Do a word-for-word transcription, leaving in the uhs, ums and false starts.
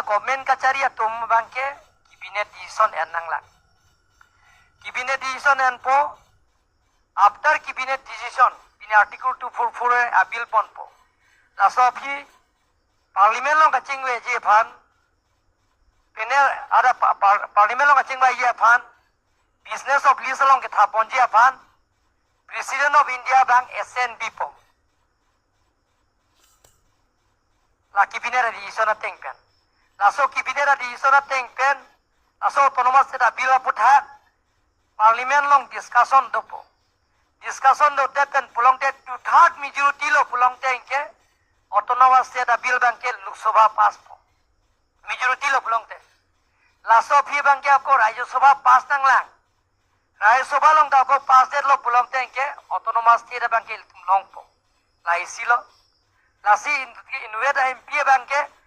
Government kachari atum abangke cabinet decision en nanglang. Cabinet decision enpo, after cabinet decision, pini Article two four four a bill ponpo. Laso aphi Parliament along kachingveji aphan, panel ada pa, pa, Parliament along kachingveji aphan, business of list along kethaponji aphan, President of India abang assent bipo. La cabinet a-decision ateng pen. Laso cabinet a-decision ateng pen, laso autonomous state a-bill aputhak Parliament along discussion dopo. Discussion dote pen pulote two third majority lo pulote anke autonomous state a-bill abangke Lok Sabha pass po. Majority lo pulote. Laso aphi abangke ako Rajya Sabha pass nanglang. Rajya Sabha along ta ako pass det lo pulote anke autonomous state abangke ilitum longpo. La isi lo. Lasi in, inutvet a-M P abangke